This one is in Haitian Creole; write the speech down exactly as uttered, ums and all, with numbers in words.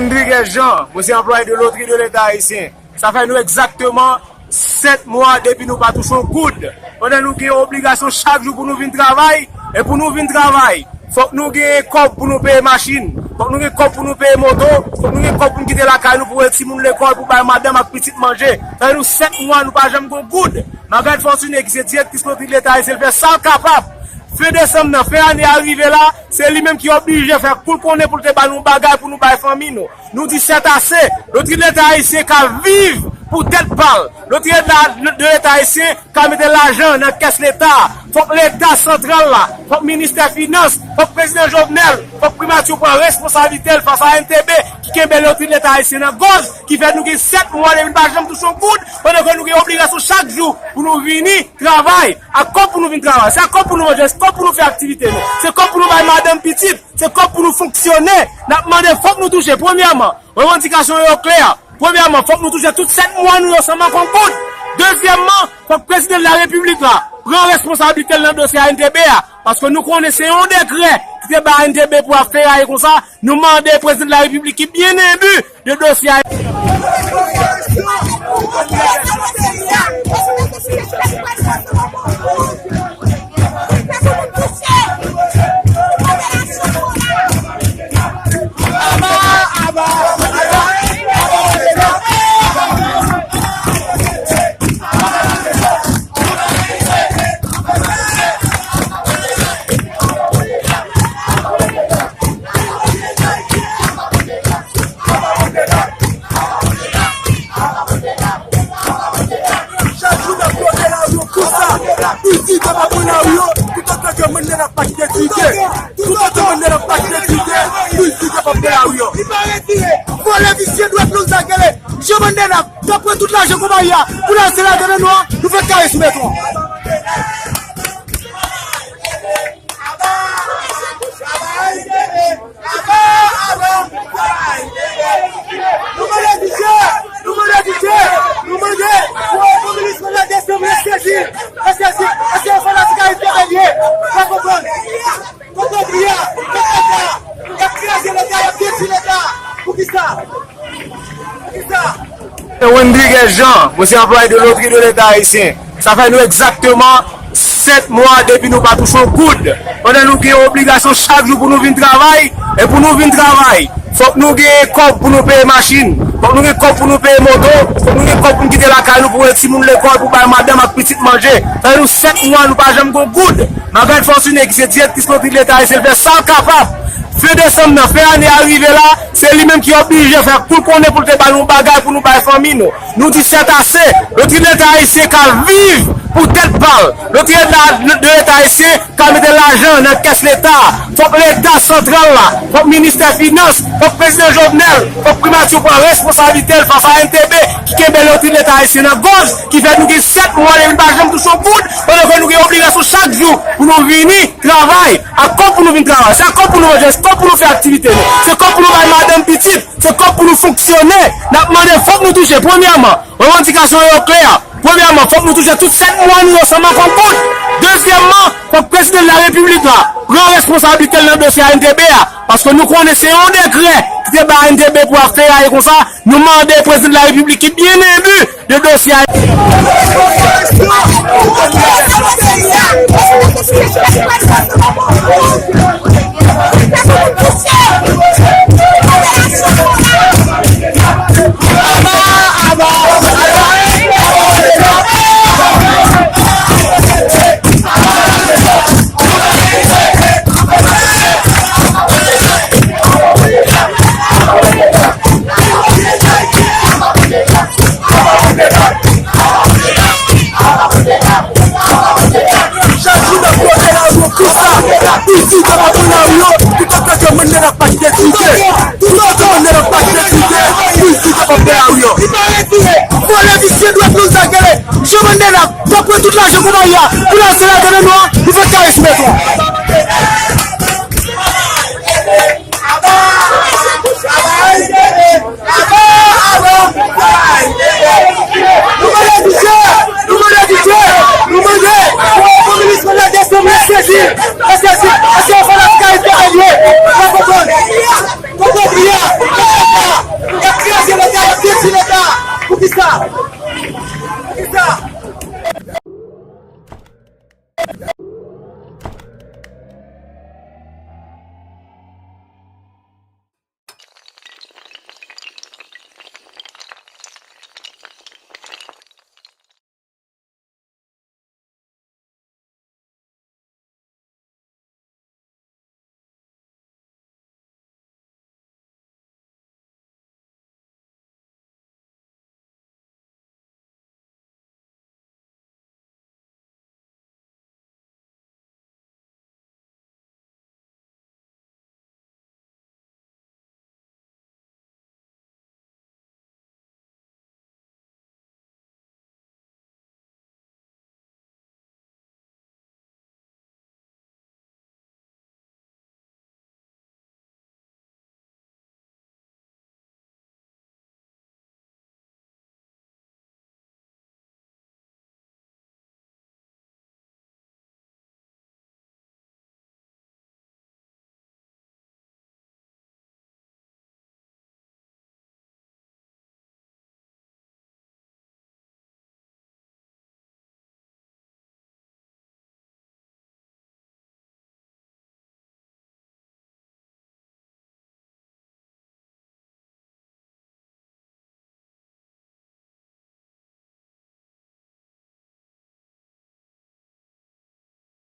Rodriguez Jean, mwen se anplwaye de Lotri de Leta Ayisyen. Sa fè nou egzakteman sèt mwa depi nou pa touche yon goud. Pandan nou gen obligasyon chak jou pou nou vin travay, e pou nou vin travay, fòk nou gen kòb pou nou peye machin, fòk nou gen kòb pou nou peye moto, fòk nou gen kòb pou nou kite lakay nou pou voye timoun lekòl, pou bay madanm ak pitit manje. Sa fè nou sèt mwa nou pa janm gen yon goud. Margaret Fortuné, ki se direktris Lotri de Leta Ayisyen, fè sa l kapab. Fen desanm nan, fen ane a rive la, se li menm ki oblije fè kou l konnen pou l te ba nou bagay pou nou bay fanmi nou. Nou di sètase. Lotri de Leta Ayisyen ka viv pou tèt pa l. Lotri de Leta, de Leta Ayisyen ka mete lajan nan kès Leta. Fòk Leta santral la, fòk ministè finans, fòk prezidan Jovenel, fòk primati pran responsablite l fas a N T B ki kenbe Lotri de Leta Ayisyen nan gòj, ki fè nou gen sèt mwa depi n pa janm touche yon goud, pandan ke nou gen obligasyon chak jou pou nou vini travay. Ak kòb pou nou vin travay, se ak kòb pou nou manje, se kòb pou nou fè aktivite nou, se kòb pou nou bay madanm pitit, se kòb pou nou fonksyone. N ap mande, fòk nou touche, premyèman, revandikasyon yo klè. Premyèman, fòk nou touche tout sèt mwa nou yo san manke yon goud. Dezyèmman, fòk prezidan de la repiblik la pran responsablite l nan dosye A N T B a, paske nou konnen se yon dekrè ki te bay A N T B pou ap feraye konsa. Nou mande prezidan de la repiblik ki byen enbi de dosye a. Chak jou n ap bloke lari yo konsa. Bizik yo pa pran lari yo, toutotan ke Mandela pa kite Didye. Toutotan Mandela pa kite Didye, bizik yo pa pran lari yo. Vòlè visye dwèt long sa k rele Jean Mandela, t ap pran tout lajan konpayi a pou l al sere atè nan nou an, nou fè kare sou beton an. Aba! Aba! Aba! Nou mande Didye! Nou mande Didye! Nou mande pou yon minis mande desanm, restezi! Restezi! Èske yon fanatik a N T B l ye? Pa konprann! Konprann kriye a! Konprann kriye a! Y ap kraze Leta, y ap detwi Leta! Poukisa? Poukisa? Rodriguez Jean, mwen se anplwaye de Lotri de Leta Ayisyen. Sa fè nou egzakteman sèt mwa depi nou pa touche yon goud. Pandan nou gen obligasyon chak jou pou nou vin travay, e pou nou vin travay, fòk nou gen kòb pou nou peye machin, fòk nou gen kòb pou nou peye moto, fòk nou gen kòb pou nou kite lakay nou pou voye timoun lekòl, pou bay madanm ak pitit manje. Sa fè nou sèt mwa nou pa janm gen yon goud. Margaret Fortuné, ki se direktris Lotri de Leta Ayisyen, fè sa l kapab. Fen desanm nan, fen ane a rive la, se li menm ki oblije fè kou l konnen pou l te ba nou bagay pou nou bay fanmi nou. Nou di sètase. Lotri de Leta Ayisyen ka viv pou tèt pa l. Lotri de Leta, de Leta Ayisyen ka mete lajan nan kès Leta. Fòk Leta santral la, fòk ministè finans, fòk prezidan Jovenel, fòk primati pran responsablite l fas a N T B ki kenbe Lotri de Leta Ayisyen nan gòj, ki fè nou gen sèt mwa depi n pa janm touche yon goud, pandan ke nou gen obligasyon chak jou pou nou vini travay, ak kòb pou nou vin travay, se ak kòb pou nou manje, se kòb pou nou fè aktivite nou, se kòb pou nou bay madanm pitit, se kòb pou nou fonksyone. N ap mande, fòk nou touche, premyèman, revandikasyon yo klè. Premyèman, fòk nou touche tout sèt mwa nou yo san manke yon goud. Dezyèmman, fòk prezidan de la repiblik la pran responsablite l nan dosye A N T B a, paske nou konnen se yon dekrè ki te bay A N T B pou ap feraye konsa. Nou mande prezidan de la repiblik ki byen enbi de dosye a. Chak jou n ap bloke lari yo konsa. Bizik yo pa pran lari yo, toutotan ke Mandela pa kite Didye. Toutotan Mandela pa kite Didye, bizik yo pa pran lari yo. Vòlè visye dwèt long sa k rele Jean Mandela, t ap pran tout lajan konpayi a pou l al sere atè nan nou an, nou fè kare sou beton an. Aba! Aba! Aba! Nou mande Didye! Nou mande Didye! Nou mande pou yon minis mande desanm, restezi! Restezi! Èske yon fanatik a N T B l ye? Pa konprann! Konprann kriye a! Konprann kriye a! Kisa?